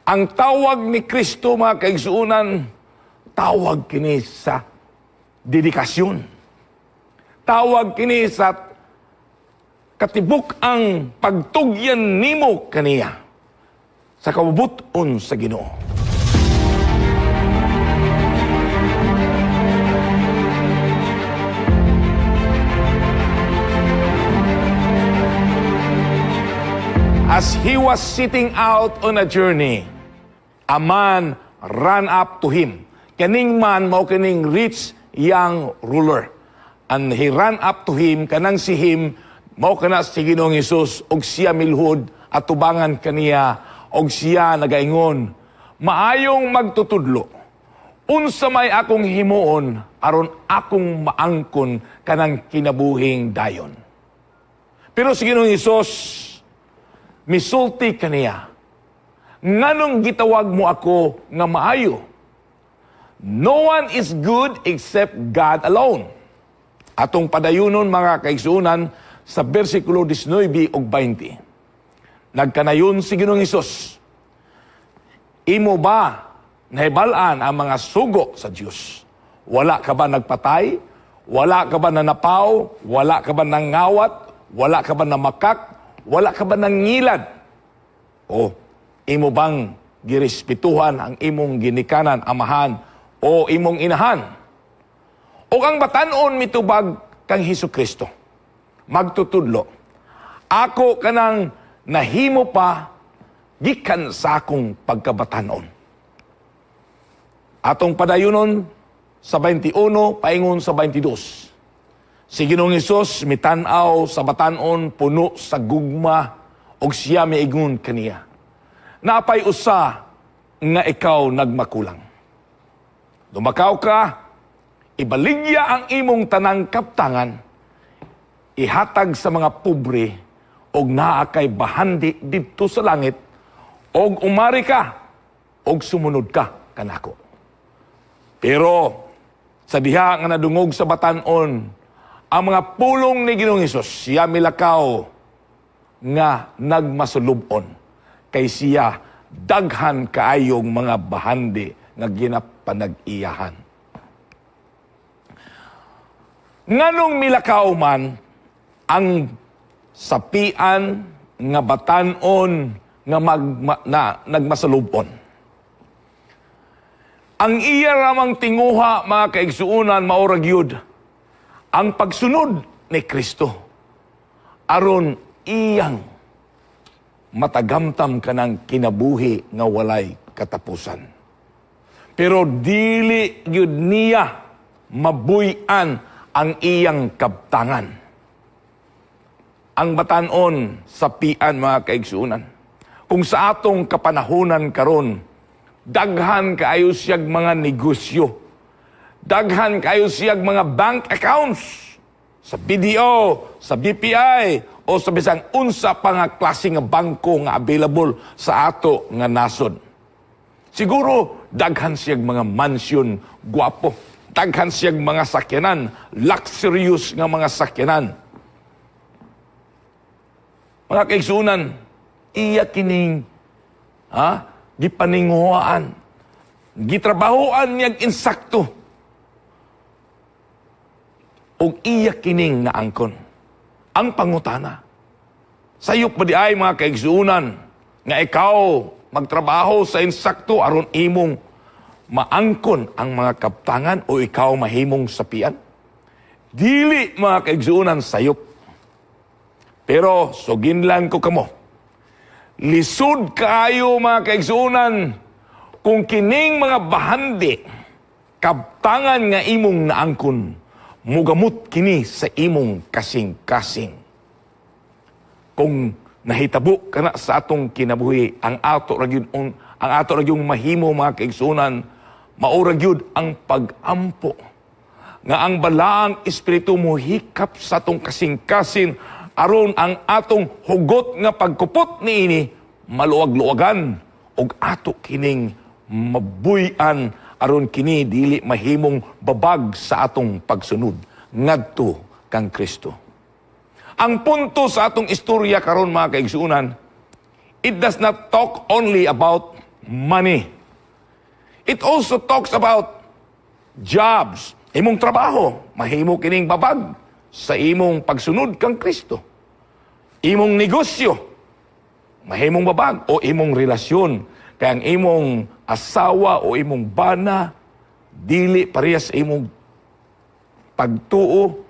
Ang tawag ni Kristo, mga kaigsuonan, tawag kini sa dedikasyon. Tawag kini sa katibuk ang pagtugyan nimo kaniya sa kabubut-on sa Ginoo. As he was sitting out on a journey, a man ran up to him. Kaning man mao kining rich young ruler. And he ran up to him, kanang si him, mao kana si Ginoong Hesus, og siya milhod at tubangan kaniya, og siya nagaingon, "Maayong magtutudlo, unsa may akong himuon aron akong maangkon kanang kinabuhing dayon?" Pero si Ginoong Hesus misulti kaniya, "Nganong gitawag mo ako nga maayo? No one is good except God alone." Atong padayunon, mga kaigsuonan, sa versikulo 19 ug 20. Nagkanayon si Ginoong Hesus, "Imo ba nahibal-an ang mga sugo sa Dios? Wala ka ba nagpatay? Wala ka ba nanapaw? Wala ka ba nangawat? Wala ka ba namakak? Wala ka ba nangilad? O imo bang girespetuhan ang imong ginikanan, amahan o imong inahan?" O ang batanon mitubag kang Hesus Kristo, "Magtutudlo, ako kanang nahimo pa gikan sa akong pagkabatanon." Atong padayunon sa 21 paingon sa 22. Si Ginoong Hesus mitan-aw sa batanon puno sa gugma og siya miingon kaniya, "Napay usa nga ikaw nagmakulang. Dumakaw ka, ibaligya ang imong tanang kaptangan, ihatag sa mga pobre, og naa kay bahandi didto sa langit, og umari ka, og sumunod ka kanako." Pero sa diha nga nadungog sa batanon ang mga pulong ni Ginoong Hesus, siya milakaw nga nagmasulubon kay siya daghan kaayong mga bahandi nga ginapanag-iyahan. Nganong milakaw man ang sapian nga batanon nga nagmasalubon? Ang iya ramang tinguha, mga kaigsuonan, mao ra gyud ang pagsunod ni Kristo aron iyang matagamtam kanang kinabuhi nga walay katapusan. Pero dili gyud niya mabuy-an ang iyang kabtangan. Ang batanon sapian, mga kaigsuonan. Kung sa atong kapanahunan karon, daghan kaayo siyag mga negosyo. Daghan kaayo siyag mga bank accounts sa BDO, sa BPI, o sa bisang unsa pa nga klase nga bangko nga available sa ato nga nasod. Siguro daghan siyag mga mansion, guwapo. Daghan siyag mga sakyanan, luxurious nga mga sakyanan. Mga kaigsuonan, iya kining gipaninguhaan, gitrabahoan niyag insakto. Og iya kining naangkon. Ang pangutana, sayop ba diay, mga kaigsuonan, nga ikaw magtrabaho sa insakto aron imong maangkon ang mga kaptangan o ikaw mahimong sapian? Dili, mga kaigsuonan, sayop. Pero suginlan ko kamo, lisod kaayo, mga kaigsuonan, kung kining mga bahandi, kaptangan nga imong naangkon, mugamot kini sa imong kasing-kasing. Kung nahitabo kana sa atong kinabuhi, ang ato ra gyud mahimo, mga kaigsuonan, mao ra gyud ang pagampo nga ang Balaang Espiritu mohikap sa atong kasing-kasing aron ang atong hugot nga pagkupot niini maluwag-luwagan ug ato kining mabuy-an aron kini dili mahimong babag sa atong pagsunod ngadto kang Kristo. Ang punto sa atong istorya karon, mga kaigsuonan, it does not talk only about money. It also talks about jobs, imong trabaho, mahimo kining babag sa imong pagsunod kang Kristo. Imong negosyo, mahimong babag o imong relasyon kay ang imong asawa o imong bana dili parehas sa imong pagtuo,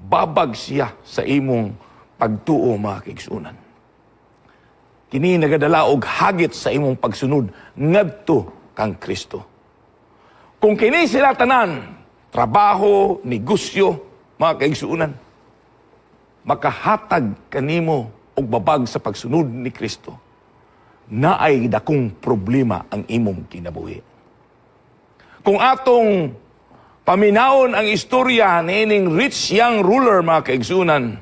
babag siya sa imong pagtuo, mga kaigsuonan. Kini nagadala og hagit sa imong pagsunod ngadto kang Kristo. Kung kini sila tanan, trabaho, negosyo, mga kaigsuonan, makahatag kanimo og babag sa pagsunod ni Kristo, naay dakong problema ang imong kinabuhi. Kung atong paminawon ang istorya niining rich young ruler, mga kaigsuonan,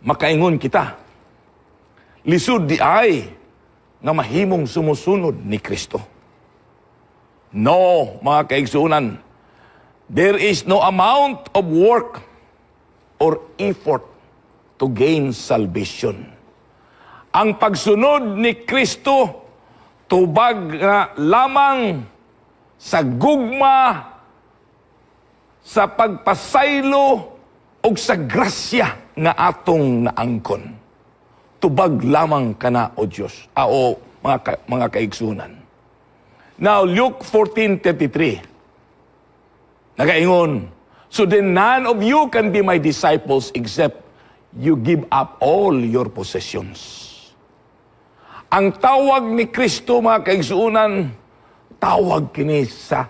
makaingon kita, lisod diay nga mahimong sumusunod ni Kristo. No, mga kaigsuonan, there is no amount of work or effort to gain salvation. Ang pagsunod ni Kristo tubag na lamang sa gugma, sa pagpasaylo o sa grasya nga atong naangkon. Tubag lamang kana o Diyos, o mga kaigsuonan. Now, Luke 14:33. Nagaingon, "So then none of you can be my disciples except you give up all your possessions." Ang tawag ni Kristo, mga kaigsuonan, tawag kini sa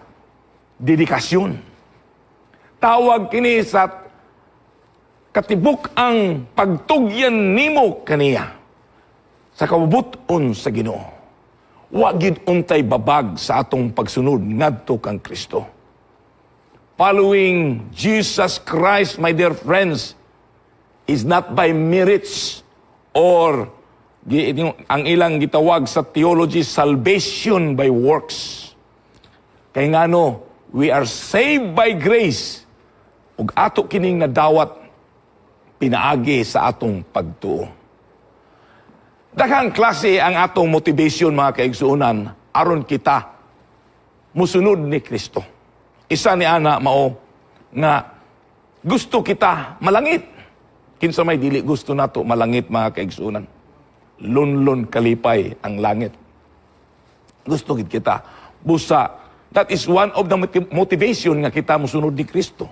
dedikasyon. Tawag kini sa katibuk ang pagtugyan nimo kaniya sa kabubut-on sa Ginoo. Wa gid untay babag sa atong pagsunod ngadto kang Kristo. Following Jesus Christ, my dear friends, is not by merits or ang ilang gitawag sa theology, salvation by works. Kay ngano, we are saved by grace ug ato kining nadawat pinaagi sa atong pagtuo. Daghang klase ang atong motivation, mga kaigsuonan, aron kita musunod ni Kristo. Isa ni ana mao nga gusto kita malangit. Kinsa may dili gusto nato malangit, mga kaigsuonan? Lunlon kalipay ang langit. Gusto gid kita. Busa, that is one of the motivation nga kita musunod ni Kristo.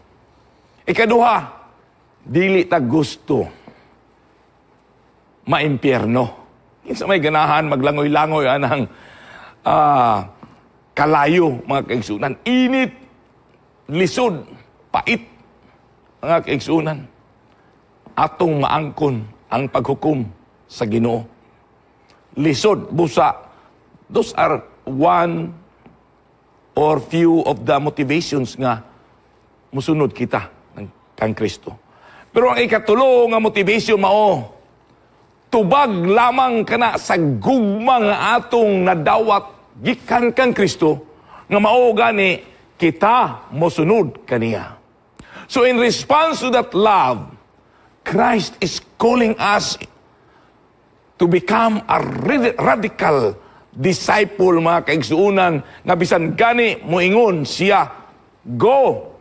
Ikaduha, dili ta gusto maimpyerno. Kinsa may ganahan maglangoy-langoy anang kalayo, mga kaigsuonan? Init, lisod, pait, mga kaigsuonan. Atong maangkon ang paghukom sa Ginoo. Lisod, busa. Those are one or few of the motivations nga musunod kita ng kang Kristo. Pero ang ikatulo nga motivation mao tubag lamang kana sa gugma nga atong nadawat gikan kang Kristo nga mao gani kita mosunod kaniya. So in response to that love, Christ is calling us to become a radical disciple, mga kaigsuonan, nga bisan gani moingon siya, "Go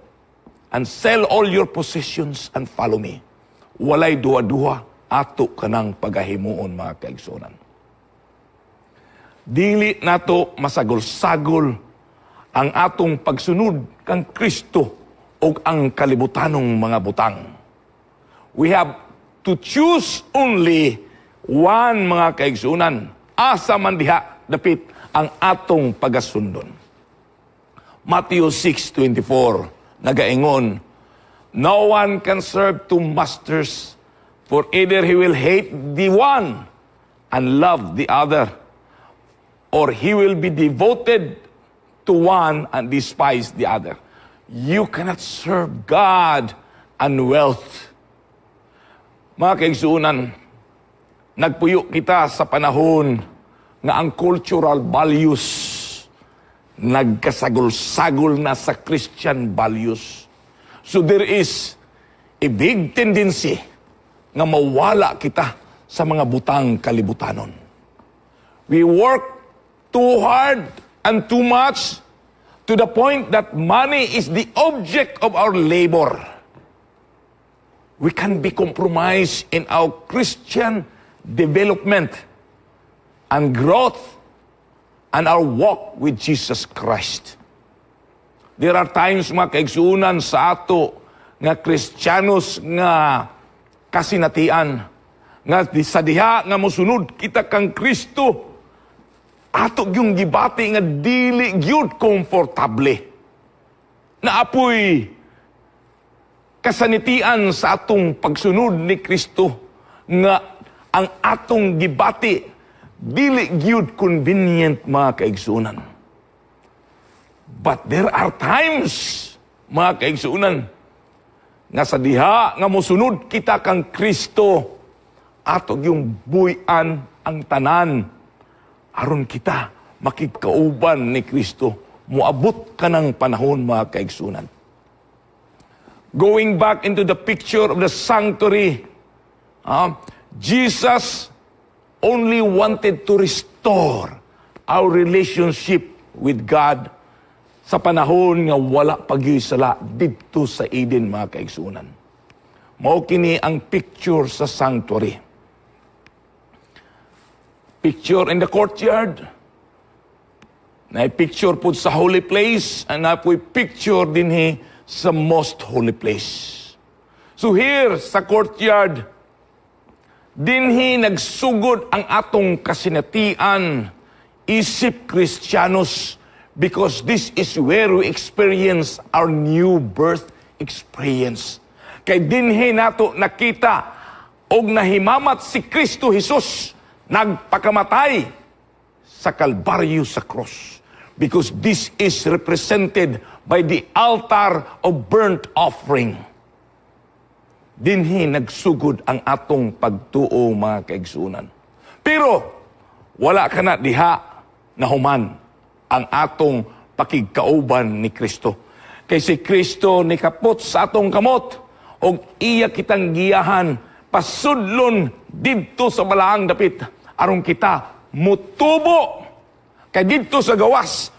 and sell all your possessions and follow me." Walay duha-duha, ato kanang pagahimuon, mga kaigsuonan. Dili nato masagol-sagol ang atong pagsunod kang Kristo ug ang kalibutanong mga butang. We have to choose only one, mga kaigsuonan. Asa man diha dapit ang atong pagasundon? Matthew 6:24 nagaingon, "No one can serve two masters, for either he will hate the one and love the other, or he will be devoted to one and despise the other. You cannot serve God and wealth." Mga kaigsuonan, nagpuyo kita sa panahon nga ang cultural values nagkasagol-sagol na sa Christian values. So there is a big tendency nga mawala kita sa mga butang kalibutanon. We work Too hard and too much to the point that money is the object of our labor. We can be compromised in our Christian development and growth and our walk with Jesus Christ. There are times, mga kaigsuunan, sa ato nga Kristiyanos nga kasinatian nga sa diha nga mosunod kita kang Kristo, ato yung gibati nga dili gyud komportable. Naa poy kasanitian sa atong pagsunod ni Kristo nga ang atong gibati dili gyud convenient, mga kaigsunan. But there are times, mga kaigsunan, nga sa diha nga mosunod kita kang Kristo, ato yung buy-an ang tanan aron kita makigkauban ni Kristo. Moabot ka ng panahon, mga kaigsunan. Going back into the picture of the sanctuary, Jesus only wanted to restore our relationship with God sa panahon nga wala pa gyuy sala didto sa Eden, mga kaigsunan. Mao kini ang picture sa sanctuary. Picture in the courtyard, na picture pud sa holy place, and naa poy picture dinhi sa most holy place. So here sa courtyard, dinhi nagsugod ang atong kasinatian isip Kristiyanos because this is where we experience our new birth experience. Kay dinhi nato nakita og nahimamat si Kristo Jesus nagpakamatay sa Kalbaryo, sa cross. Because this is represented by the altar of burnt offering. Dinhi nagsugod ang atong pagtuo, mga kaigsunan. Pero wala ka na diha nahuman ang atong pakigkauban ni Kristo. Kay si Kristo nikapot sa atong kamot og iya kitang giyahan pasudlon didto sa balaang dapit aron kita mutubo. Kay didto sa gawas,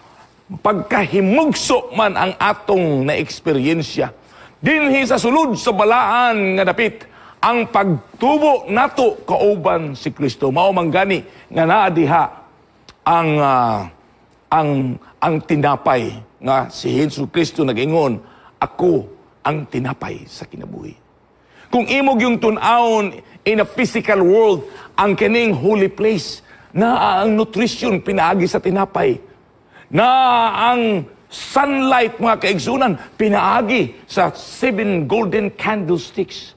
pagkahimugso man ang atong na-eksperyensya. Dinhi sa sulod sa balaan nga dapit, ang pagtubo nato kauban si Kristo. Mao man gani nga naa diha ang tinapay nga si Hesus Kristo nag-ingon, "Ako ang tinapay sa kinabuhi." Kung imo gyung tun-awon in a physical world, ang kining holy place, naa ang nutrition pinaagi sa tinapay. Naa ang sunlight, mga kaigsunan, pinaagi sa seven golden candlesticks.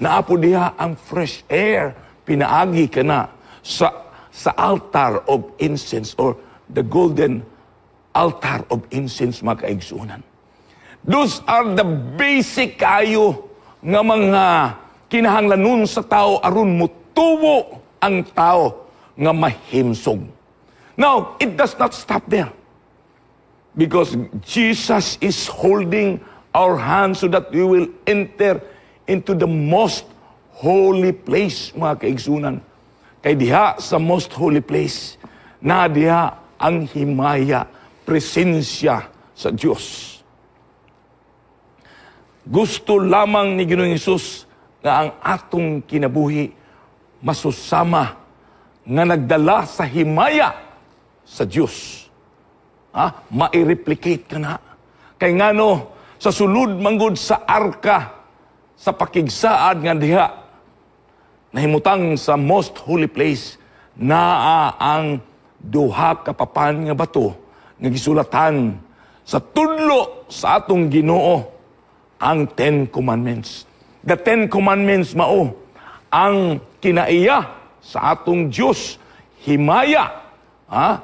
Naa po diha ang fresh air, pinaagi kana sa altar of incense or the golden altar of incense, mga kaigsunan. Those are the basic kayo nga mga kinahanglanon sa tao aron mutubo ang tao nga mahimsog. Now, it does not stop there. Because Jesus is holding our hands so that we will enter into the most holy place, mga kaigsunan. Kay diha sa most holy place, na diha ang himaya, presensya sa Diyos. Gusto lamang ni Ginoong Hesus nga ang atong kinabuhi masusama nga nagdala sa himaya sa Diyos. Ha? Mai-replicate ka na. Kay ngano, sa sulod manggod sa arka sa pakigsaad nga diha nahimutang sa most holy place, naa ang duha ka papan nga bato nga gisulatan sa tudlo sa atong Ginoo ang Ten Commandments. The Ten Commandments mao ang kinaiya sa atong Dios, himaya, ha?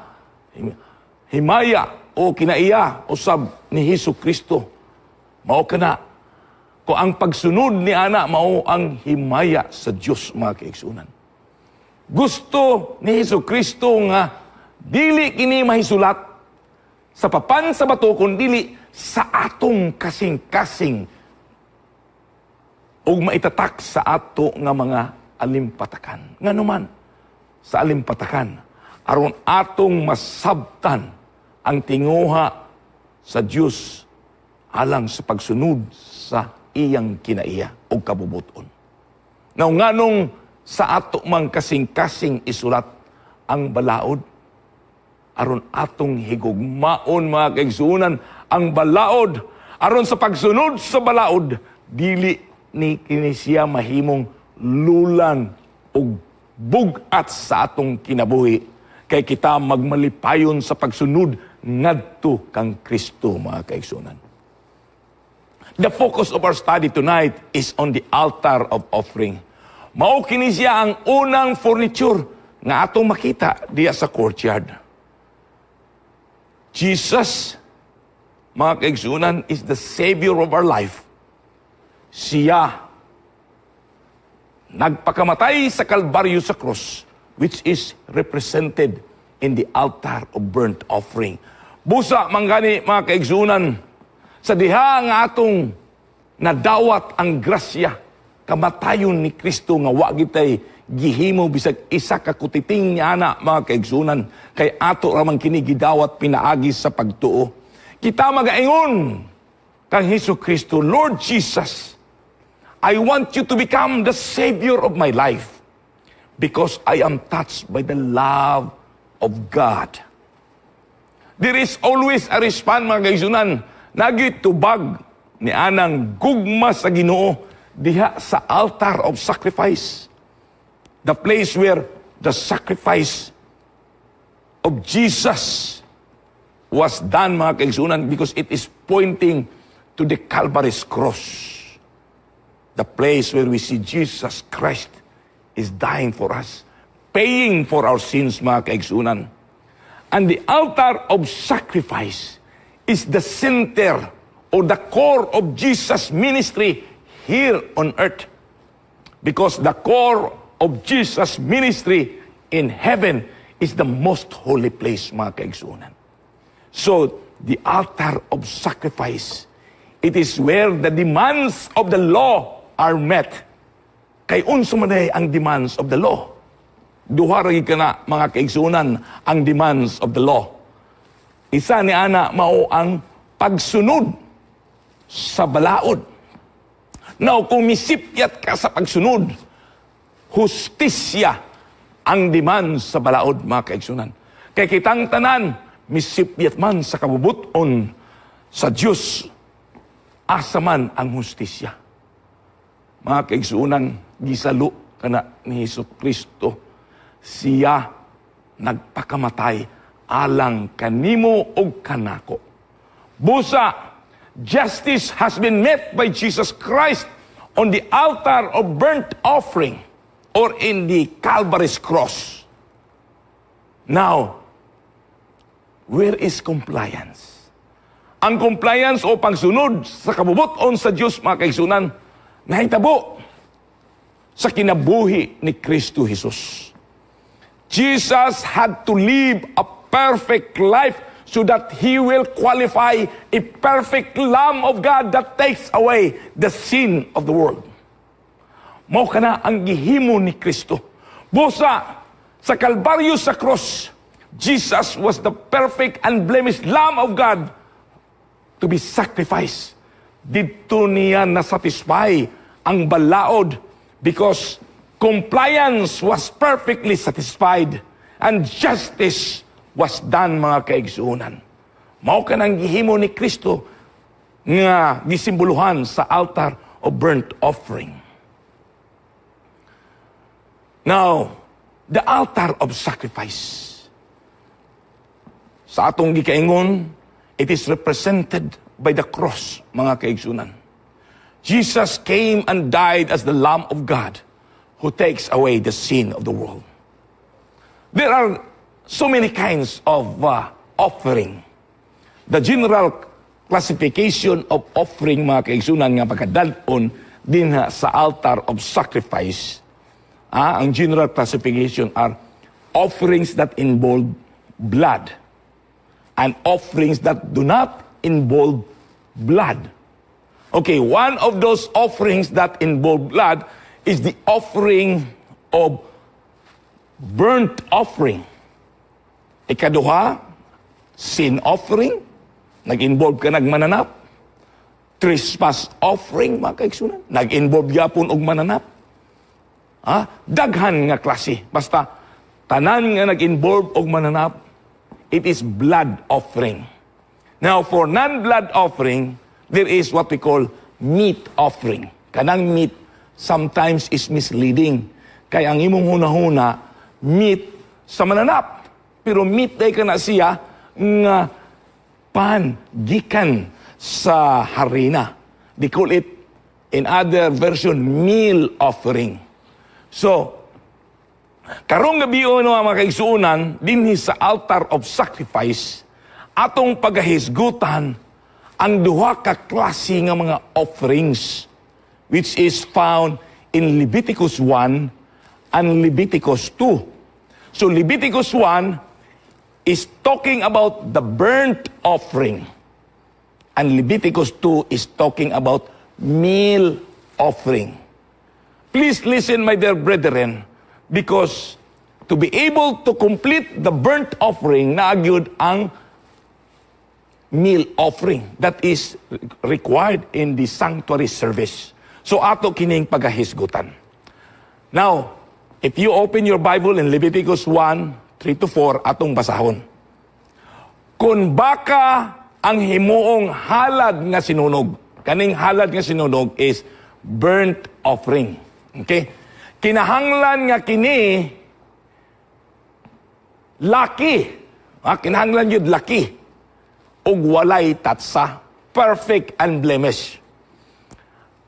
Himaya o kinaiya usab ni Hesus Kristo. Mao kana ko ang pagsunod ni ana mao ang himaya sa Dios, mga kaigsunan. Gusto ni Hesus Kristo nga dili kini mahisulat sa papan sa bato kun dili sa atong kasing-kasing ug maitatak sa ato nga mga alimpatakan. Ngano man sa alimpatakan? Aron atong masabtan ang tinguha sa Dios alang sa pagsunod sa iyang kinaiya o kabubuton. Now, nganong sa ato mang kasing-kasing isulat ang balaod? Aron atong higugmaon, mga kaigsuonan, ang balaod, aron sa pagsunod sa balaod dili ni kini siya mahimong lulan ug bugat sa atong kinabuhi, kay kita magmalipayon sa pagsunod ngadto kang Kristo, mga kaigsuonan. The focus of our study tonight is on the altar of offering. Mao kini siya ang unang furniture nga atong makita diya sa courtyard. Jesus, mga kaigsuonan, is the Savior of our life. Siya nagpakamatay sa Kalbaryo sa cross, which is represented in the altar of burnt offering. Busa manggani, mga kaigsuonan, sa diha nga atong nadawat ang grasya, kamatayon ni Kristo nga wa gitay gihimo bisag isa ka kutiting niya ana, mga kaigsuonan, kay ato ra man kini gidawat pinaagi sa pagtuo. Kita magaingon kang Hesus Kristo, "Lord Jesus, I want you to become the Savior of my life because I am touched by the love of God." There is always a response, mga kaigsuonan. Nagitubag ni anang gugma sa Ginoo diha sa altar of sacrifice. The place where the sacrifice of Jesus was done, mga kaigsuonan, because it is pointing to the Calvary's cross. The place where we see Jesus Christ is dying for us, paying for our sins, mga kaigsuonan. And the altar of sacrifice is the center or the core of Jesus' ministry here on earth. Because the core of Jesus' ministry in heaven is the most holy place, mga kaigsuonan. So, the altar of sacrifice, it is where the demands of the law are met. Kay unsa man diay ang demands of the law? Duha ra gyud kana, mga kaigsuonan, ang demands of the law. Isa ni ana mao ang pagsunod sa balaod. Now, kung misipyat ka sa pagsunod, hustisya ang demand sa balaod, mga kaigsuonan. Kay kitang tanan, misipyat man sa kabubuton sa Diyos, asa man ang hustisya? Mga kaigsuonan, gisalo kana ni Hesus Kristo. Siya nagpakamatay alang kanimo ug kanako. Busa, justice has been met by Jesus Christ on the altar of burnt offering or in the Calvary's cross. Now, where is compliance? Ang compliance o pagsunod sa kabubuton sa Diyos, mga kaigsuonan, nahitabo sa kinabuhi ni Kristo Jesus. Jesus had to live a perfect life so that he will qualify a perfect Lamb of God that takes away the sin of the world. Mao kana ang gihimo ni Kristo. Busa, sa Kalbaryo sa cross, Jesus was the perfect unblemished Lamb of God to be sacrificed. Didto niya na-satisfy ang balaod because compliance was perfectly satisfied and justice was done, mga kaigsuonan. Mao kanang gihimo ni Kristo nga gisimboluhan sa altar of burnt offering. Now, the altar of sacrifice. Sa atong gikaingon, it is represented by the cross, mga kaigsuonan. Jesus came and died as the Lamb of God who takes away the sin of the world. There are so many kinds of offering. The general classification of offering, mga kaigsuonan, nga pagkadal-on dinha sa altar of sacrifice, ang general classification are offerings that involve blood and offerings that do not involve blood. Okay, one of those offerings that involve blood is the offering of burnt offering. Ikaduha, sin offering. Nag-involve ka nagmananap. Trespass offering, mga kaigsunan. Nag-involve yapon og mananap. Ha? Daghan nga klase. Basta, tanan nga nag-involve og mananap, it is blood offering. Now, for non-blood offering, there is what we call meat offering. Kanang meat sometimes is misleading. Kay ang imong hunahuna, meat sa mananap. Pero meat day kana siya nga pan gikan sa harina. They call it, in other version, meal offering. So, karong gabi no, mga kaigsuonan, dinhi sa altar of sacrifice, atong pagahisgutan ang duha ka klase nga mga offerings which is found in Leviticus 1 and Leviticus 2. So Leviticus 1 is talking about the burnt offering and Leviticus 2 is talking about meal offering. Please listen, my dear brethren, because to be able to complete the burnt offering, naa gyud ang meal offering that is required in the sanctuary service. So ato kining pagahisgutan. Now, if you open your Bible in Leviticus 1, 3 to 4, atong basahon. Kung baka ang himuong halad nga sinunog, kaning halad nga sinunog is burnt offering. Okay? Kinahanglan nga kini laki. Ah, kinahanglan yun laki. Ug walay tatsa. Perfect and blemish.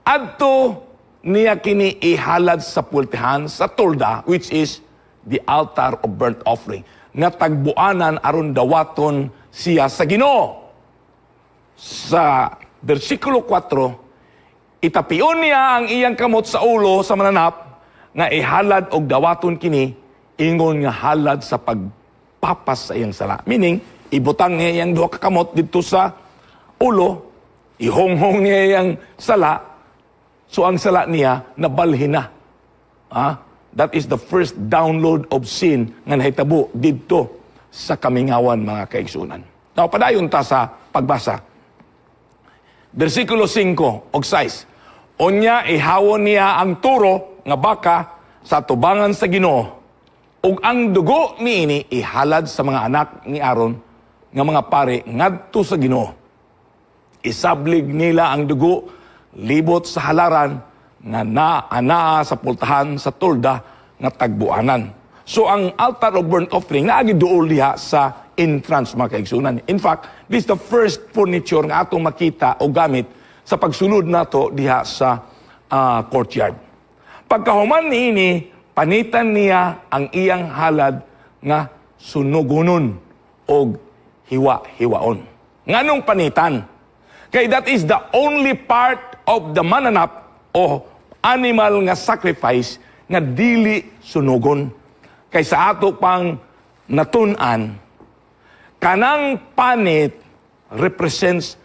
Adto niya kini ihalad sa pultihan sa tolda, which is the altar of burnt offering, nga tagbuanan aron dawaton siya sa Ginoo. Sa versikulo 4, itapion niya ang iyang kamot sa ulo sa mananap nga ihalad og dawaton kini ingon nga halad sa pagpapas sa iyang sala. Meaning, ibutang niya iyang duha ka kamot didto sa ulo, ihonghong niya iyang sala, so ang sala niya nabalhin na. Ah, that is the first download of sin nga nahitabo didto sa kamingawan, mga kaigsunan. Now, padayon ta sa pagbasa. Versikulo 5 og 6. Unya ihawon niya ang turo nga baka sa tubangan sa Ginoo ug ang dugo niini ihalad sa mga anak ni Aaron nga mga pare ngadto sa Ginoo. Isablig nila ang dugo libot sa halaran nga na anaa sa pultahan sa tolda nga tagbuanan. So ang altar of burnt offering naagi duol diha sa entrance, mga kaigsunan. In fact, this is the first furniture nga atong makita o gamit sa pagsulod nato diha sa courtyard. Pagkahuman niini, panitan niya ang iyang halad nga sunugonon og hiwa-hiwaon. Nganong panitan? Kay that is the only part of the mananap o animal nga sacrifice nga dili sunugon. Kay sa ato pang natun-an, kanang panit represents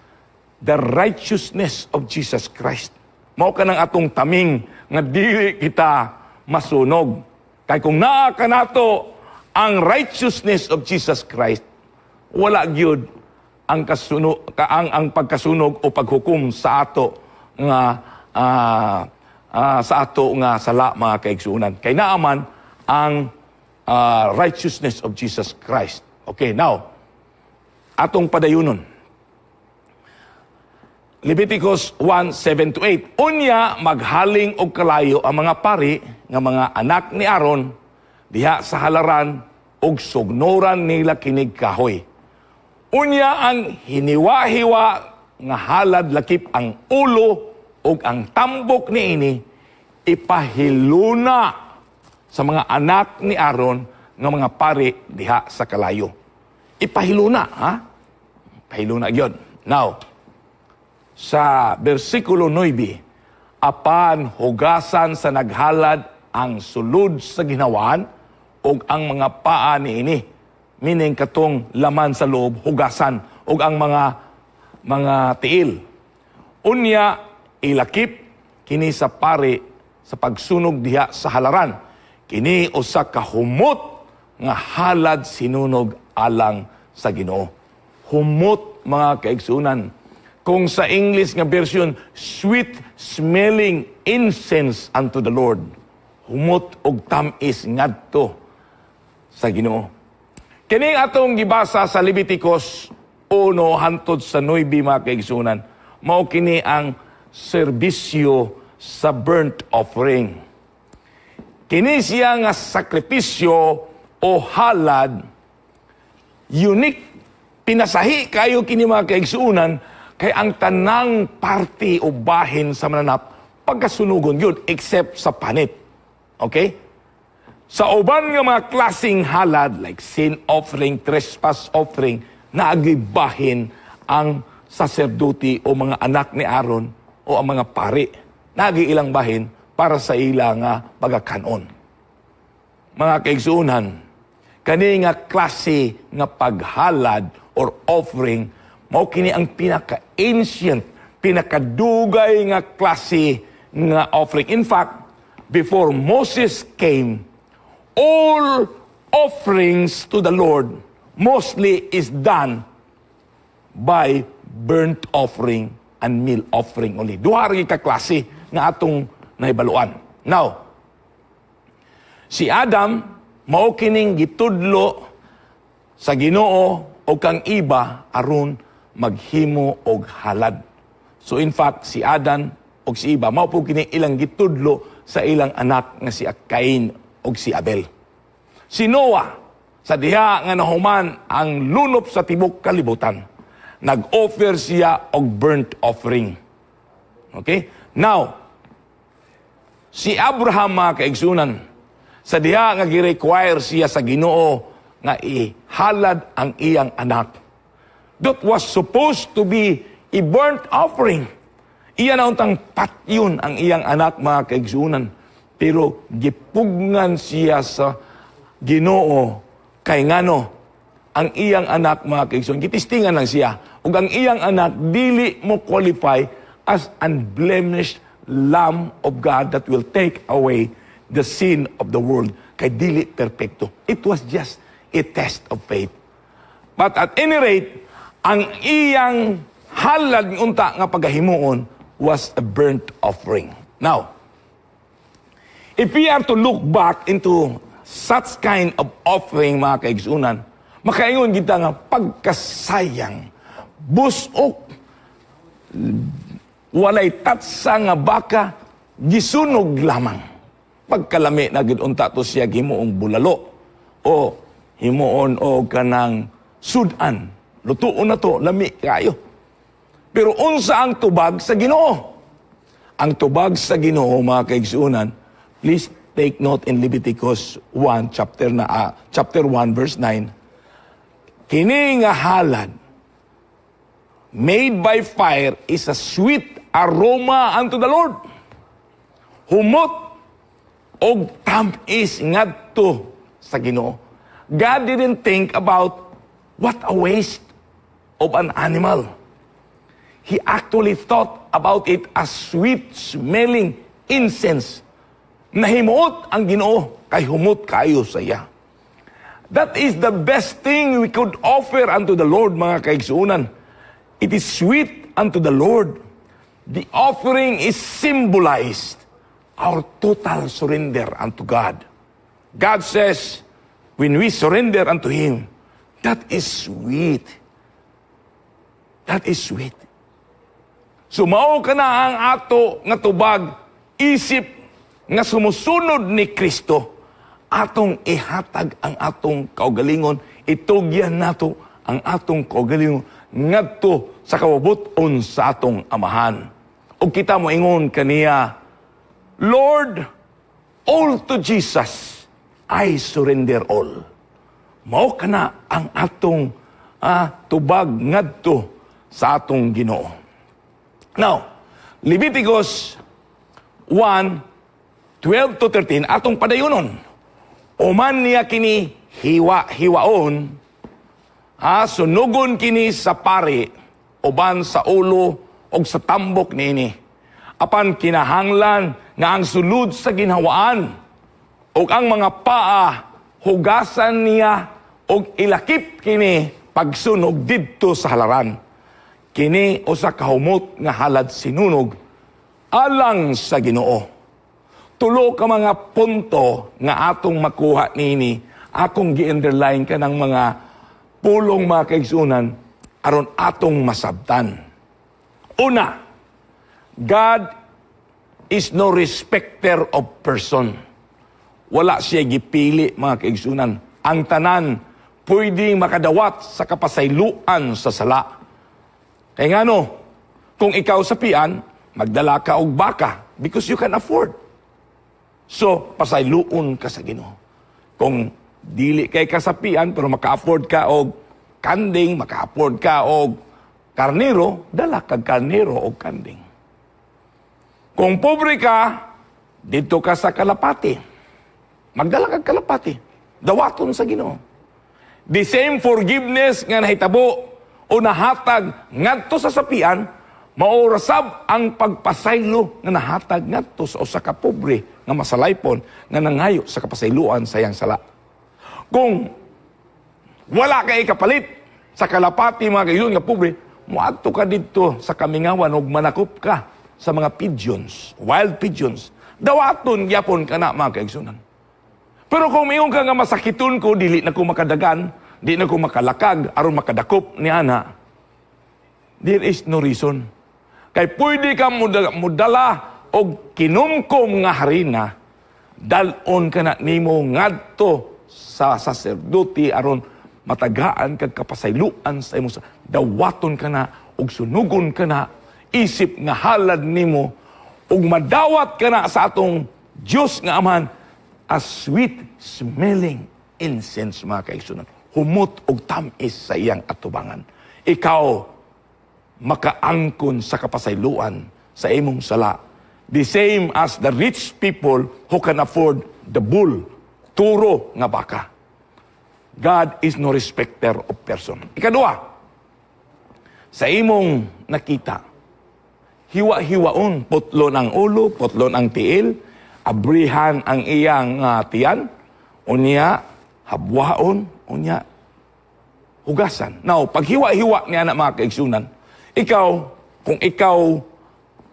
the righteousness of Jesus Christ. Mao kanang atong taming nga dili kita masunog. Kay kung naa kanato ang righteousness of Jesus Christ, wala gyud ang kasunog ka, ang pagkasunog o paghukom sa ato nga sala, mga kaigsuonan. Kay naa man ang righteousness of Jesus Christ. Okay, now atong padayunon. Leviticus 1, 7 to 8. Unya, maghaling og kalayo ang mga pari nga mga anak ni Aaron diha sa halaran ug sugnoran nila kinig kahoy. Unya ang hiniwa-hiwa nga halad lakip ang ulo ug ang tambok niini ipahiluna sa mga anak ni Aaron nga mga pari diha sa kalayo. Ipahiluna, ha? Pahiluna gyud. Now, sa versikulo 9, apan hugasan sa naghalad ang sulod sa ginawaan ug ang mga paa niini. Meaning katong laman sa loob, hugasan ug ang mga tiil. Unya ilakip kini sa pari sa pagsunog diha sa halaran. Kini usa ka humot nga halad sinunog alang sa Ginoo. Humot, mga kaigsunan. Kung sa English nga version, sweet smelling incense unto the Lord. Humot og tamis ngadto sa Ginoo. Kining atong gibasa sa Leviticus 1 hantod sa 9, mga kaigsunan, mao kini ang serbisyo sa burnt offering. Kini siya nga sakripisyo o halad, unique, pinasahi kayo kini, mga kaigsuunan, kay ang tanang party o bahin sa mananap pagkasunugon yun except sa panit. Okay? Sa uban nga mga klaseng halad like sin offering, trespass offering, naay bahin ang saserdote o mga anak ni Aaron o ang mga pari. Naay ilang bahin para sa ila nga pagakanon. Mga kaigsuunan, kani nga klase nga paghalad or offering, mao kini ang pinaka-ancient, pinakadugay nga klase nga offering. In fact, before Moses came, all offerings to the Lord mostly is done by burnt offering and meal offering only. Duha ra ka klase nga atong nahibaluan. Now, si Adam mao kining gitudlo sa Ginoo o kang Eva aron maghimo og halad. So in fact, si Adam og si Eva mao po kini ilang gitudlo sa ilang anak nga si Cain og si Abel. Si Noah, sa diha nga nahuman ang lunop sa tibok kalibutan, nag-offer siya og burnt offering. Okay? Now, si Abraham, mga kaigsunan, sa diha nga gi-require siya sa Ginoo nga ihalad ang iyang anak. That was supposed to be a burnt offering. Iya na untang patyon ang iyang anak, mga kaigsunan. Pero gipugngan siya sa Ginoo kay ngano ang iyang anak, mga kaigsunan, gitistingan lang siya. Ug ang iyang anak dili mo qualify as unblemished Lamb of God that will take away the sin of the world kay dili perpekto. It was just a test of faith. But at any rate, ang iyang halad unta nga pagahimuon was a burnt offering. Now, if we are to look back into such kind of offering, mga kaigsunan, makaingon kita nga pagkasayang, busok, walay tatsa nga baka, gisunog lamang. Pagkalami na gid unta to siya himuong bulalo o himuon o kanang sudan. Lutuon na to, lami kayo. Pero unsa ang tubag sa Ginoo? Ang tubag sa Ginoo, mga kaigsunan, please take note in Leviticus 1 chapter na chapter 1 verse 9. Kini nga halad made by fire is a sweet aroma unto the Lord. Humot og tam-is ngadto sa Ginoo. God didn't think about what a waste of an animal. He actually thought about it as sweet smelling incense. Nahimuot ang Ginoo kay humot kayo sa iya. That is the best thing we could offer unto the Lord, mga kaigsuunan. It is sweet unto the Lord. The offering is symbolized our total surrender unto God. God says, when we surrender unto Him, that is sweet. That is sweet. So mao kana ang ato nga tubag isip nga sumusunod ni Kristo, atong ihatag ang atong kaugalingon, itugyan nato ang atong kaugalingon ngadto sa kabubut-on sa atong Amahan. Ug kita moingon kaniya, "Lord, all to Jesus, I surrender all." Mao kana ang atong tubag ngadto sa atong Ginoo. Now, Leviticus 1, 12 to 13, atong padayunon. Uman niya kini hiwa-hiwaon, ha, sunugon kini sa pari, uban sa ulo og sa tambok niini. Apan kinahanglan nga ang sulod sa ginhawaan ug ang mga paa hugasan niya Ug ilakip kini pagsunog didto sa halaran. Kini usa ka humot nga halad sinunog alang sa Ginoo. Tulo ka mga punto nga atong makuha nini. Akong gi-underline kanang mga pulong, mga kaigsunan, aron atong masabtan. Una, God is no respecter of person. Wala siya gipili, mga kaigsunan. Ang tanan pwede makadawat sa kapasayloan sa sala. Kaya ngano, kung ikaw sapian, magdala ka og baka because you can afford. So, pasayloon ka sa Ginoo. Kung dili kay kasapian pero maka-afford ka og kanding, maka-afford ka og karnero, dala kag karnero og kanding. Kung pobre ka, didto ka sa kalapati. Magdala kag kalapati. Dawaton sa Ginoo. The same forgiveness nga nahitabo o nahatag ngadto sa sapian, mao ra sab ang pagpasaylo nga nahatag ngadto sa usa ka pobre nga masalaypon nga nangayo sa kapasayloan sa iyang sala. Kung wala kay kapalit sa kalapati, mga kaigsuonan, nga pobre, moadto ka didto sa kamingawan ug manakop ka sa mga pigeons, wild pigeons. Dawaton gyapon kana, mga kaigsuonan. Pero kung miingon ka nga masakiton ko, dili na ko makadagan, di na ko makalakag aron makadakop ni ana, there is no reason. Kay pwede ka mudala og kinumkum nga harina, dal-on ka na nimo ngadto sa saserdote aron matagaan kag kapasayloan sa imong dawaton ka na og sunugon ka na isip nga halad nimo ug madawat ka na sa atong Dios nga Amahan a sweet smelling incense, mga kaigsunan, humot og tam-is sa iyang atubangan. Ikaw makaangkon sa kapasayloan sa imong sala, the same as the rich people who can afford the bull, turo nga baka. God is no respecter of person. Ikaduha, sa imong nakita, hiwa-hiwaon, putlon ang ulo, putlon ang tiil, abrihan ang iyang tiyan, unya, habwaon, unya, hugasan. Now, pag hiwa-hiwa niya na, mga kaigsunan, ikaw, kung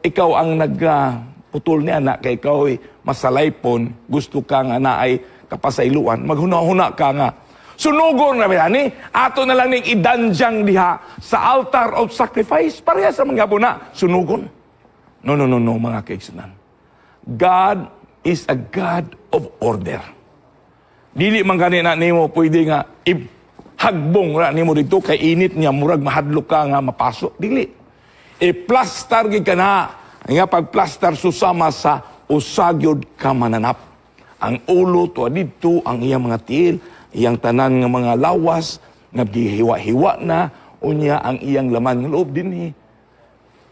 ikaw ang nagputol niya na, kay ikaw ay masalaypon, gusto ka nga na ay kapasayluan, maghuna-huna ka nga, sunugon na ba ni? Ato na lang ning idanjang diha sa altar of sacrifice. Pareha sa mga na, sunugon. No, no, no, no, mga kaigsunan. God is a God of order. Dili man gani na nimo pwede nga hagbong ra nimo dito kay init niya, murag mahadlok ka nga mapaso. Dili. I-plastar gid ka na. Nga pagplastar susama sa usa gyud ka mananap. Ang ulo tuwa didto, ang iyang mga tiil, iyang tanan nga mga lawas nga gihiwa-hiwa na, unya ang iyang laman nga loob dinhi.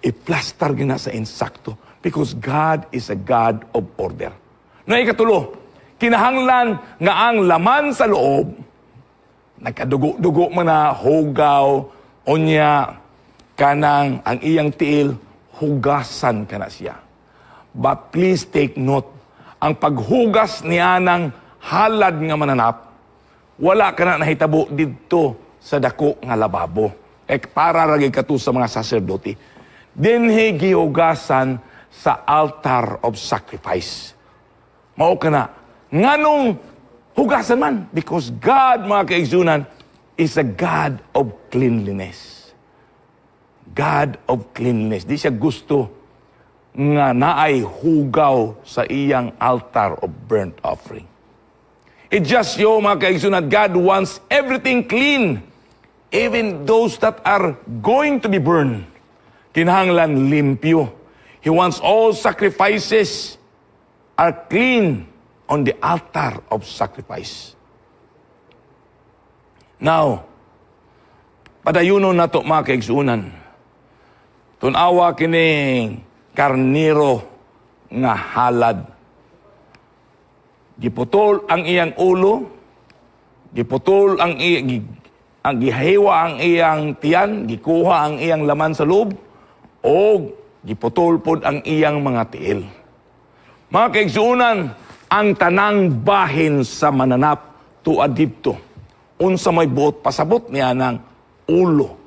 I-plastar gid na sa insakto because God is a God of order. Na ikatulo, kinahanglan nga ang laman sa loob nagkadugo-dugo man na hugaw, unya kanang ang iyang tiil, hugasan ka na siya. But please take note, ang paghugas niya ng halad nga mananap, wala ka na nahitabo didto sa dako nga lababo. Eh, para ra gyud kato sa mga saserdote. Dinhi gihugasan sa altar of sacrifice. Mao ka na. Nganong hugasan man? Because God, mga kaigsunan, is a God of cleanliness. God of cleanliness. Di siya gusto nga naay hugaw sa iyang altar of burnt offering. It just show, mga kaigsunan, God wants everything clean. Even those that are going to be burned. Kinahanglan limpyo. He wants all sacrifices are clean on the altar of sacrifice. Now, padayunon nato, mga kaigsunan. Tun-awa kining karniro nga halad. Giputol ang iyang ulo, giputol ang ang gihiwa ang iyang tiyan, gikuha ang iyang laman sa loob, o giputol pod ang iyang mga tiil. Mga kaigsuunan, ang tanang bahin sa mananap tuad didto. Unsa may buot pasabot niya ng ulo?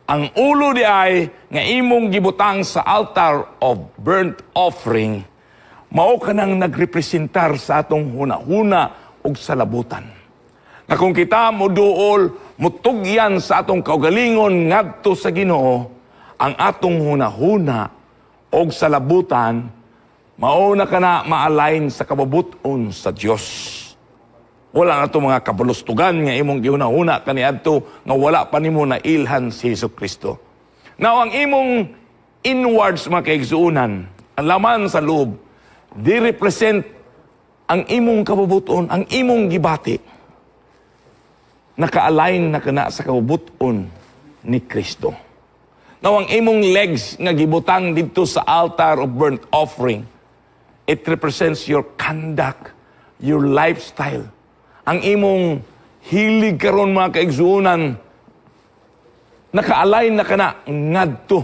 Ang ulo di ay nga imong gibutang sa altar of burnt offering, mao kanang nagrepresentar sa atong huna-huna ug salabutan. Na kung kita moduol, mutugyan sa atong kaugalingon ngadto sa Ginoo, ang atong huna-huna og salabutan mao na kana ma-align sa kabubut-on sa Dios. Wala na to mga kabulustugan nga imong gihuna-huna kaniadto nga wala pa nimo na ilhan si Hesus Kristo. Now, ang imong inwards, mga kaigsuonan, ang laman sa loob, di represent ang imong kabubuton, ang imong gibati. Naka-align na kana sa kabubuton ni Kristo. Now, ang imong legs nga gibutang didto sa altar of burnt offering, it represents your conduct, your lifestyle. Ang imong hilig karon, mga kaigsuonan, naka-align na kana ngadto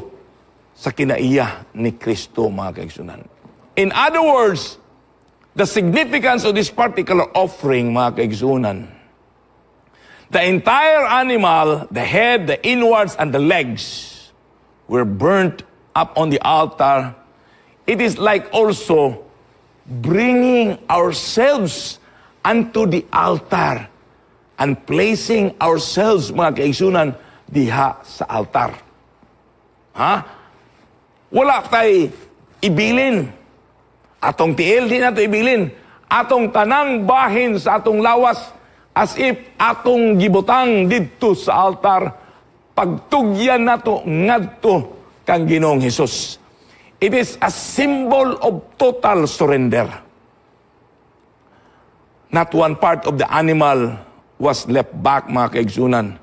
sa kinaiya ni Kristo, mga kaigsuonan. In other words, the significance of this particular offering, mga kaigsuonan, the entire animal, the head, the inwards, and the legs, were burnt up on the altar. It is like also bringing ourselves unto the altar and placing ourselves, mga kaigsuonan, diha sa altar. Ha? Wala tay ibilin. Atong tiil, di nato ibilin. Atong tanang bahin sa atong lawas, as if atong gibutang didto sa altar, pagtugyan nato ngadto kang Ginoong Hesus. It is a symbol of total surrender. Not one part of the animal was left back, mga kaigsuonan,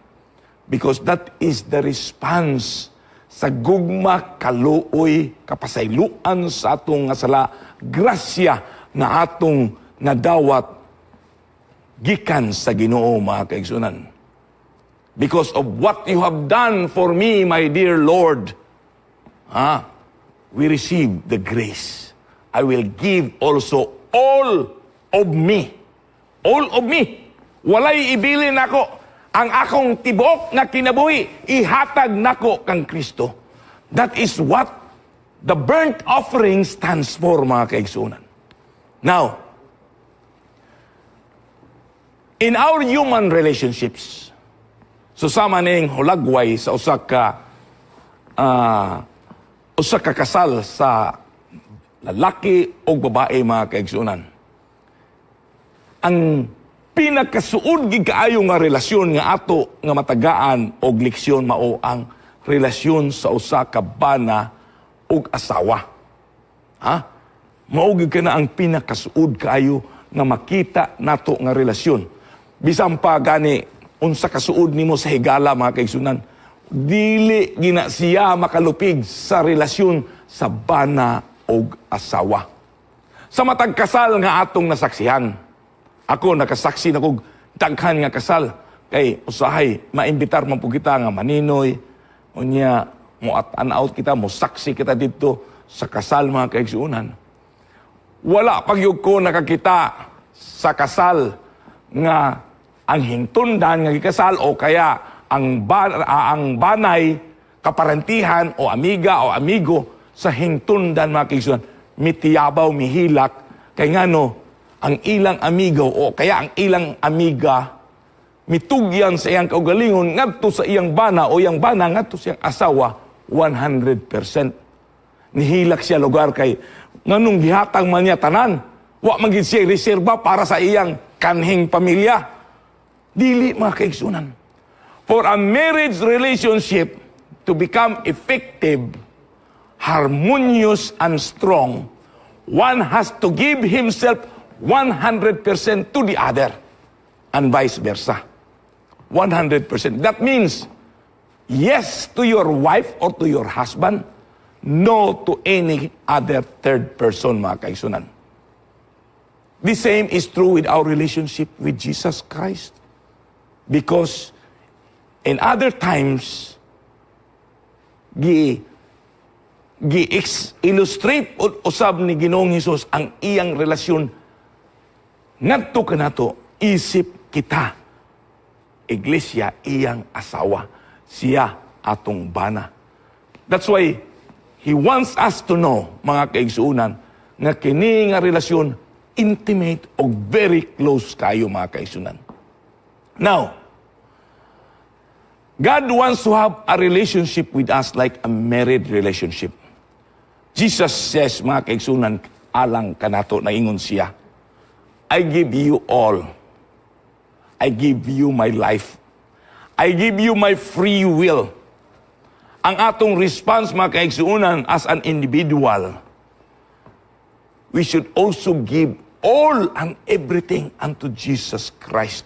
because that is the response sa gugma, kaluoy, kapasayloan sa atong nga sala, grasya nga atong nadawat gikan sa Ginoo, mga kaigsuonan. Because of what you have done for me, my dear Lord, we receive the grace. I will give also all of me. All of me. Walay ibilin nako. Ang akong tibuok nga kinabuhi, ihatag nako kang Kristo. That is what the burnt offering stands for, mga kaigsuonan. Now, in our human relationships, so sama ning hulagway sa usa ka kasal sa lalaki o babae, mga kaigsuonan. Ang pinakasuod gid kaayo nga relasyon nga ato nga matagaan og leksyon mao ang relasyon sa usa ka bana ug asawa. Ha? Mao gyud kana ang pinakasuod kaayo nga makita nato nga relasyon. Bisan pa gani unsa kasuod nimo sa higala, mga kaigsuonan, dili gina siya makalupig sa relasyon sa bana og asawa. Sa matag kasal nga atong nasaksihan, ako nakasaksi na kog daghan nga kasal kay usahay maimbitar man pud kita nga maninoy, unya mo at out kita, mo saksi kita didto sa kasal, mga kaigsuonan. Wala pa gyud ko nakakita sa kasal nga ang hingtundan nga gikasal o kaya ang banay kaparentihan o amiga o amigo sa hingtundan, mga kaigsuonan, mitiyabaw, mihilak, kay ngano ang ilang amigo o kaya ang ilang amiga mitugyan sa iyang kaugalingon ngadto sa iyang bana o iyang bana ngadto sa iyang asawa 100%. Nihilak siya lugar kay nganong gihatag man niya tanan, wa man gid siya reserba para sa iyang kanhing pamilya. Dili, mga kaigsuonan. For a marriage relationship to become effective, harmonious and strong, one has to give himself 100% to the other and vice versa. 100%. That means yes to your wife or to your husband, no to any other third person, mga kaigsuonan. The same is true with our relationship with Jesus Christ. Because in other times, gi gi illustrate usab ni Ginoong Hesus ang iyang relasyon ngadto kanato isip kita. Iglesia iyang asawa. Siya atong bana. That's why He wants us to know, mga kaigsuunan, nga kini nga relasyon intimate o very close kayo, mga kaigsuunan. Now, God wants to have a relationship with us like a married relationship. Jesus says, mga kaigsuunan, alang kanato, naingon siya, "I give you all. I give you my life. I give you my free will." Ang atong response, mga kaigsuunan, as an individual, we should also give all and everything unto Jesus Christ.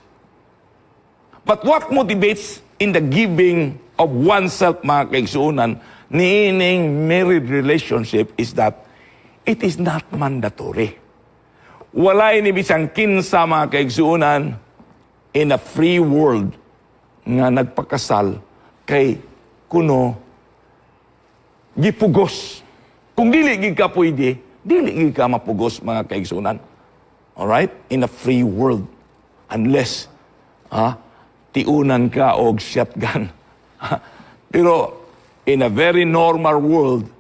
But what motivates in the giving of oneself, mga kaigsuunan, niining married relationship is that it is not mandatory. Walay ni bisang kinsa, mga kaigsuunan, in a free world nga nagpakasal kay kuno gipugos. Kung dili gid ka pwede, dili gid ka mapugos, mga kaigsuunan. Alright? In a free world. Unless tiunan ka og shotgun. Pero in a very normal world,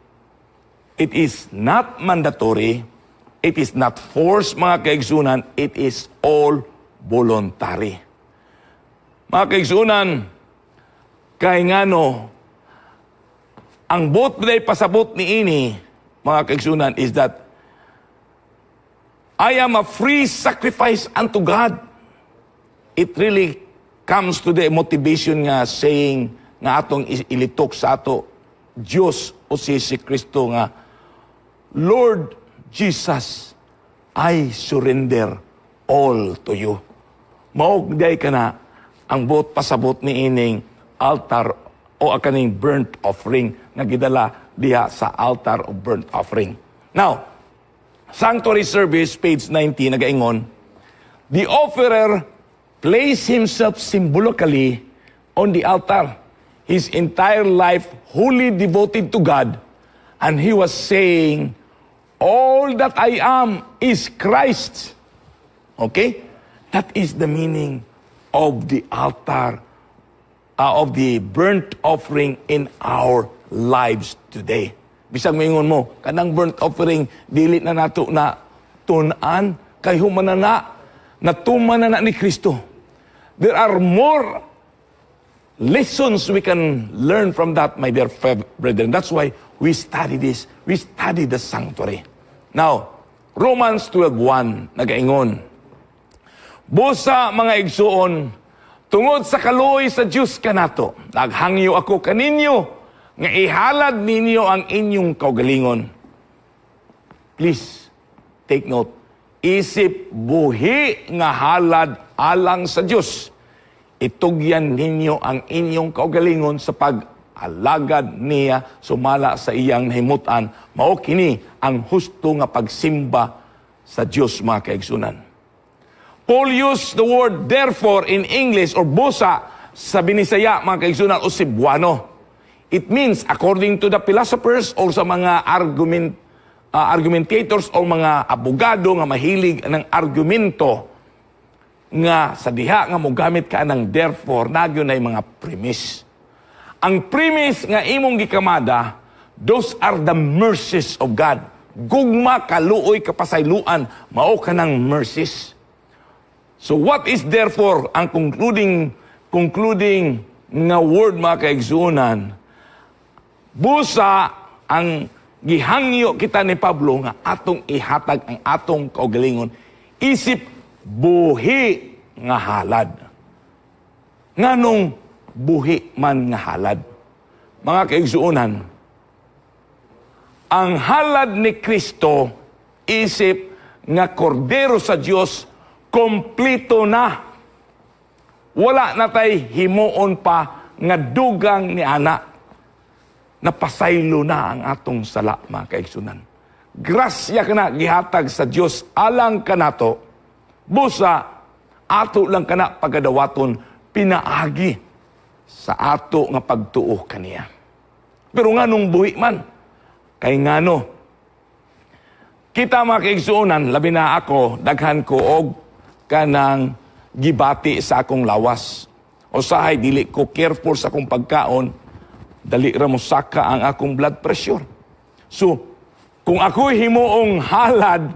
it is not mandatory, it is not forced, mga kaigsunan, it is all voluntary. Mga kaigsunan, kay ngano, ang buot na pasabot ni ini, mga kaigsunan, is that I am a free sacrifice unto God. It really comes to the motivation nga saying nga atong ilitok sa ato Diyos o si Kristo nga, "Lord Jesus, I surrender all to you." Mao diay kana ang buot pasabot ni ining altar o kaning burnt offering nga gidala diha sa altar of burnt offering. Now, Sanctuary Service, page 90, nagaingon, "The offerer placed himself symbolically on the altar, his entire life wholly devoted to God, and he was saying, 'All that I am is Christ.'" Okay? That is the meaning of the altar, of the burnt offering in our lives today. Bisag moingon mo, kanang burnt offering, dili na nato na tun-an, kay human na na, natuman na na ni Kristo. There are more lessons we can learn from that, my dear brethren. That's why we study this. We study the sanctuary. Now, Romans 12:1, nagaingon, "Busa, mga igsuon, tungod sa kaluoy sa Dios kanato, naghangyo ako kaninyo nga ihalad ninyo ang inyong kaugalingon." Please, take note. "Isip buhi nga halad alang sa Dios. Itugyan ninyo ang inyong kaugalingon sa pag-alagad niya sumala sa iyang nahimutan. Mao kini ang husto nga pagsimba sa Dios," mga kaigsunan. Paul used the word "therefore" in English or "busa" sa Binisaya, mga kaigsunan, o Cebuano. It means, according to the philosophers or sa mga argumentators o mga abogado nga mahilig ng argumento, nga sa diha nga mogamit ka ng "therefore", nagyo na mga premise. Ang premise nga imong gikamada, those are the mercies of God. Gugma, kaluoy, kapasayloan, mao ka ng mercies. So what is "therefore"? Ang concluding nga word, mga kaigsuonan, busa ang gihangyo kita ni Pablo nga atong ihatag ang atong kaugalingon isip buhi nga halad. Nganong buhi man nga halad? Mga kaigsuonan, ang halad ni Kristo isip nga kordero sa Dios, kompleto na. Wala na tay himuon pa nga dugang ni ana. Napasaylo na ang atong sala, mga kaigsunan. Grasya kana gihatag sa Dios alang kanato. Busa ato lang kana pagadawaton pinaagi sa ato nga pagtuo kaniya. Pero nganong buhi man? Kay ngano? Kita, mga kaigsuonan, labi na ako, daghan ko og kanang gibati sa akong lawas. Usahay dili ko careful sa akong pagkaon, dali ra mo saka ang akong blood pressure. So, kung ako'y himuong halad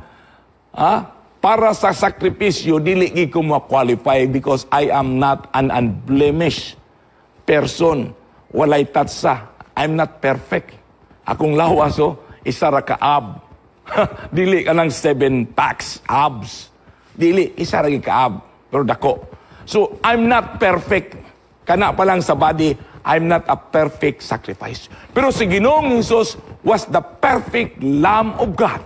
para sa sakripisyo, dili gyud ko ma-qualify because I am not an unblemished person. Walay tatsa. I'm not perfect. Akong lawas, oh, isa ra ka ab. Dili ka ng seven packs abs. Dili, isa ra gyud ka ab. Pero dako. So, I'm not perfect. Kana pa lang sa body, I'm not a perfect sacrifice. Pero si Ginoong Jesus was the perfect Lamb of God.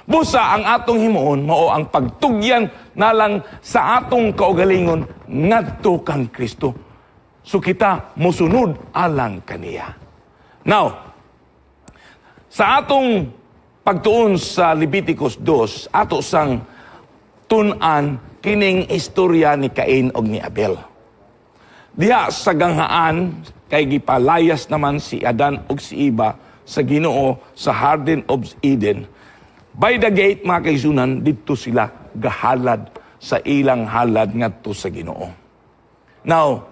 Busa ang atong himuon mao ang pagtugyan na lang sa atong kaugalingon ngadto kang Kristo. So kita mosunod alang kaniya. Now, sa atong pagtuon sa Leviticus 2, ato sang tun-an kining istorya ni Cain og ni Abel. Diha sa ganghaan, kay gipalayas naman si Adan ug si Eva sa Ginoo sa Garden of Eden. By the gate, mga kaigsuonan, didto sila gahalad sa ilang halad ngadto sa Ginoo. Now,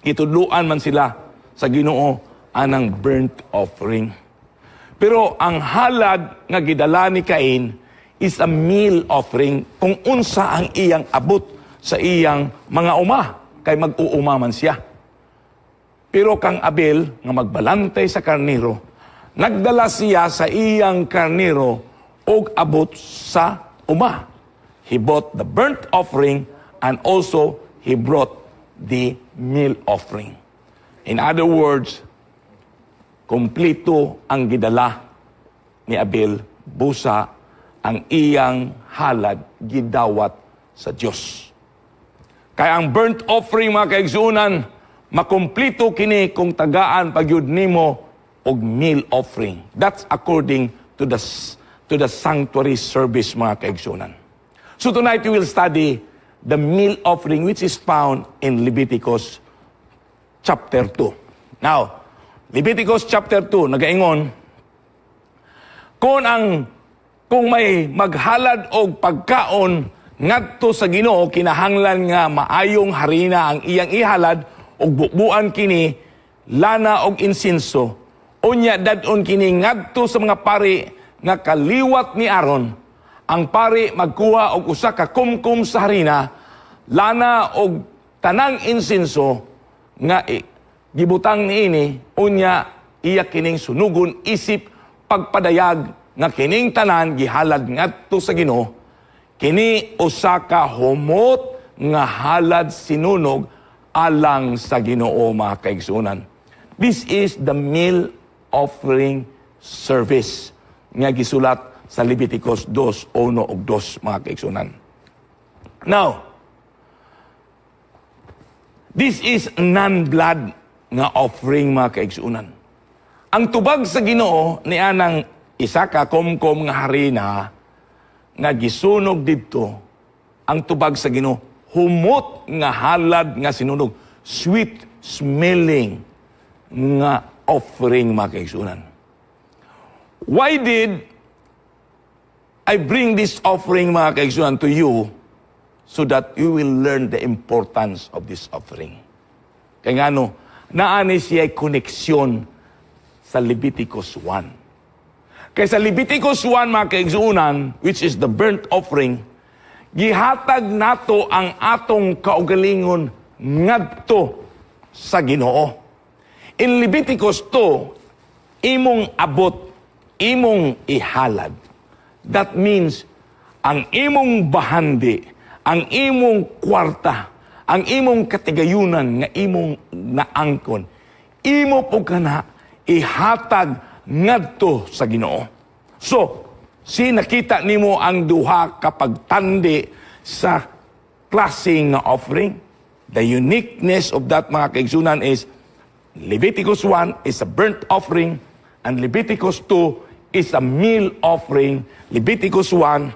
gitudluan man sila sa Ginoo anang burnt offering. Pero ang halad nga gidala ni Cain is a meal offering, kung unsa ang iyang abot sa iyang mga uma, kay mag-uuma man siya. Pero kang Abel nga magbalantay sa karnero, nagdala siya sa iyang karnero og abot sa uma. He bought the burnt offering and also he brought the meal offering. In other words, kompleto ang gidala ni Abel, busa ang iyang halad gidawat sa Dios. Kaya ang burnt offering, mga kaigsuonan, makumplito kini kung tagaan pagyud nimo og meal offering. That's according to the sanctuary service, mga kaigsuonan. So tonight we will study the meal offering, which is found in Leviticus chapter 2. Now, Leviticus chapter 2 nagaingon, Kung may maghalad og pagkaon ngadto sa Ginoo, kinahanglan nga maayong harina ang iyang ihalad ug bubuan kini lana og insenso. Unya dad-on kini ngadto sa mga pari nga kaliwat ni Aaron. Ang pari magkuha og usa ka kumkum sa harina, lana og tanang insenso nga gibutang niini, unya iya kining sunugon isip pagpadayag nga kining tanan gihalad ngadto sa Ginoo. Kini usa ka humot nga halad sinunog alang sa Ginoo, mga kaigsuonan. This is the meal offering service nga gisulat sa Leviticus 2:1 ug 2, mga kaigsuonan. Now, this is non-blood nga offering, mga kaigsuonan. Ang tubag sa Ginoo ni anang isa ka komkom nga harina nga gisunog didto, ang tubag sa Ginoo, humot nga halad nga sinunog, sweet smelling nga offering, mga kaigsuonan. Why did I bring this offering, mga kaigsuonan, to you? So that you will learn the importance of this offering. Kaya ngano, naani siya koneksyon sa Leviticus 1. Kay sa Leviticus 1, mga kaigsuonan, which is the burnt offering, gihatag nato ang atong kaugalingon ngadto sa Ginoo. In Leviticus 2, imong abot, imong ihalad. That means, ang imong bahandi, ang imong kwarta, ang imong katigayunan nga imong naangkon, imo po kana ihatag ngadto sa Ginoo. So, si nakita nimo ang duha ka pagtandi sa klase nga offering? The uniqueness of that, mga kaigsuonan, is Leviticus 1 is a burnt offering and Leviticus 2 is a meal offering. Leviticus 1,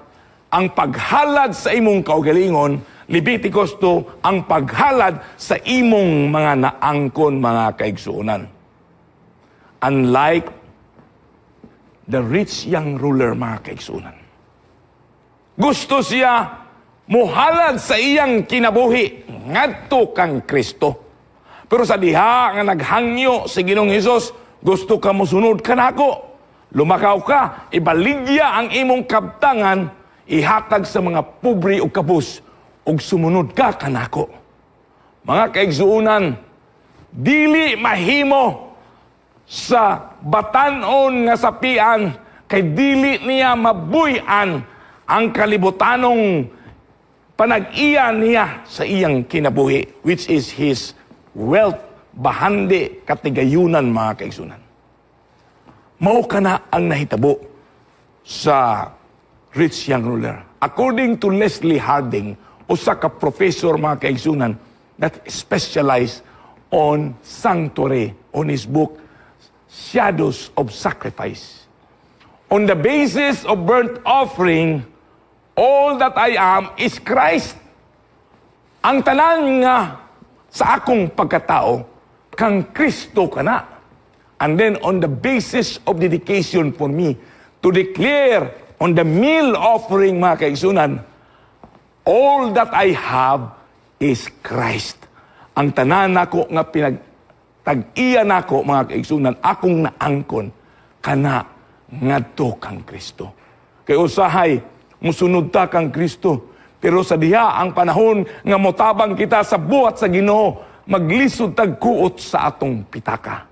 ang paghalad sa imong kaugalingon. Leviticus 2, ang paghalad sa imong mga naangkon, mga kaigsuonan. Unlike the rich young ruler, mga kaigsuonan. Gusto siya Muhalad sa iyang kinabuhi ngadto kang Kristo. Pero sa diha nga naghangyo si Ginoong Hesus, "Gusto ka mosunod kanako? Lumakaw ka, ibaligya ang imong kabtangan, ihatag sa mga pobre ug kabus, ug sumunod ka kanako." Mga kaigsuonan, dili mahimo sa batanon nga sapian kay dili niya mabuy-an ang kalibutanong panag-iya niya sa iyang kinabuhi, which is his wealth, bahandi, katigayunan, mga kaigsuonan. Mao kana ang nahitabo sa rich young ruler. According to Leslie Harding, usa ka professor, mga kaigsuonan, that specialized on sanctuary, on his book Shadows of Sacrifice. On the basis of burnt offering, all that I am is Christ. Ang tanan nga sa akong pagkatao, kang Kristo kana. And then on the basis of dedication for me to declare on the meal offering, mga kaigsuonan, all that I have is Christ. Ang tanan nako nga pinag tag-iya nako, mga kaigsuonan, akong naangkon kana ngadto kang Kristo. Kay usahay musunod ta kang Kristo, pero sa diha ang panahon nga motabang kita sa buhat sa Ginoo, maglisod tag kuot sa atong pitaka.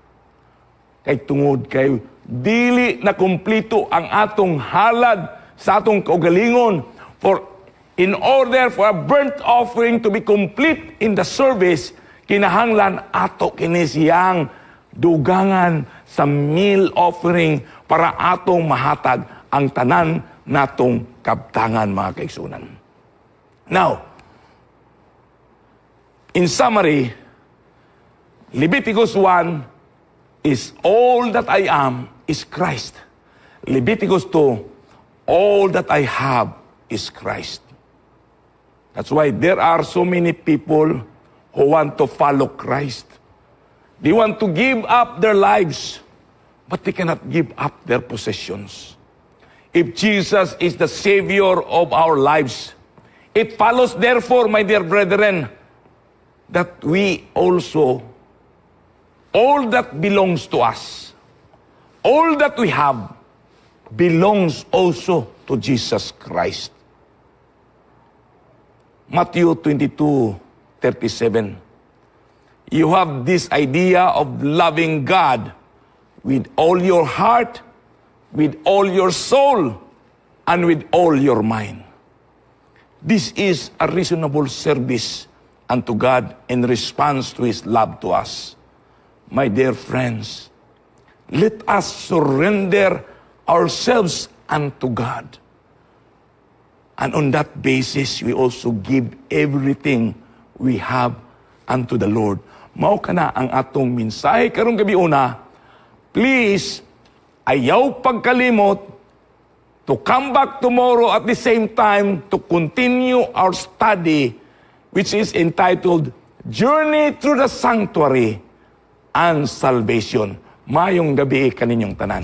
Kay tungod kay dili na kumplito ang atong halad sa atong kaugalingon, for in order for a burnt offering to be complete in the service, kinahanglan ato kini siyang dugangan sa meal offering para atong mahatag ang tanan natong kabtangan, mga kaigsuonan. Now, in summary, Leviticus 1 is all that I am is Christ. Leviticus 2, all that I have is Christ. That's why there are so many people who want to follow Christ. They want to give up their lives, but they cannot give up their possessions. If Jesus is the Savior of our lives, it follows therefore, my dear brethren, that we also, all that belongs to us, all that we have, belongs also to Jesus Christ. Matthew 22:37. You have this idea of loving God with all your heart, with all your soul, and with all your mind. This is a reasonable service unto God in response to His love to us. My dear friends, let us surrender ourselves unto God. And on that basis, we also give everything we have unto the Lord. Mao kana ang atong mensahe karong gabiuna. Please, ayaw pagkalimot to come back tomorrow at the same time to continue our study, which is entitled Journey Through the Sanctuary and Salvation. Maayong gabii kaninyong tanan.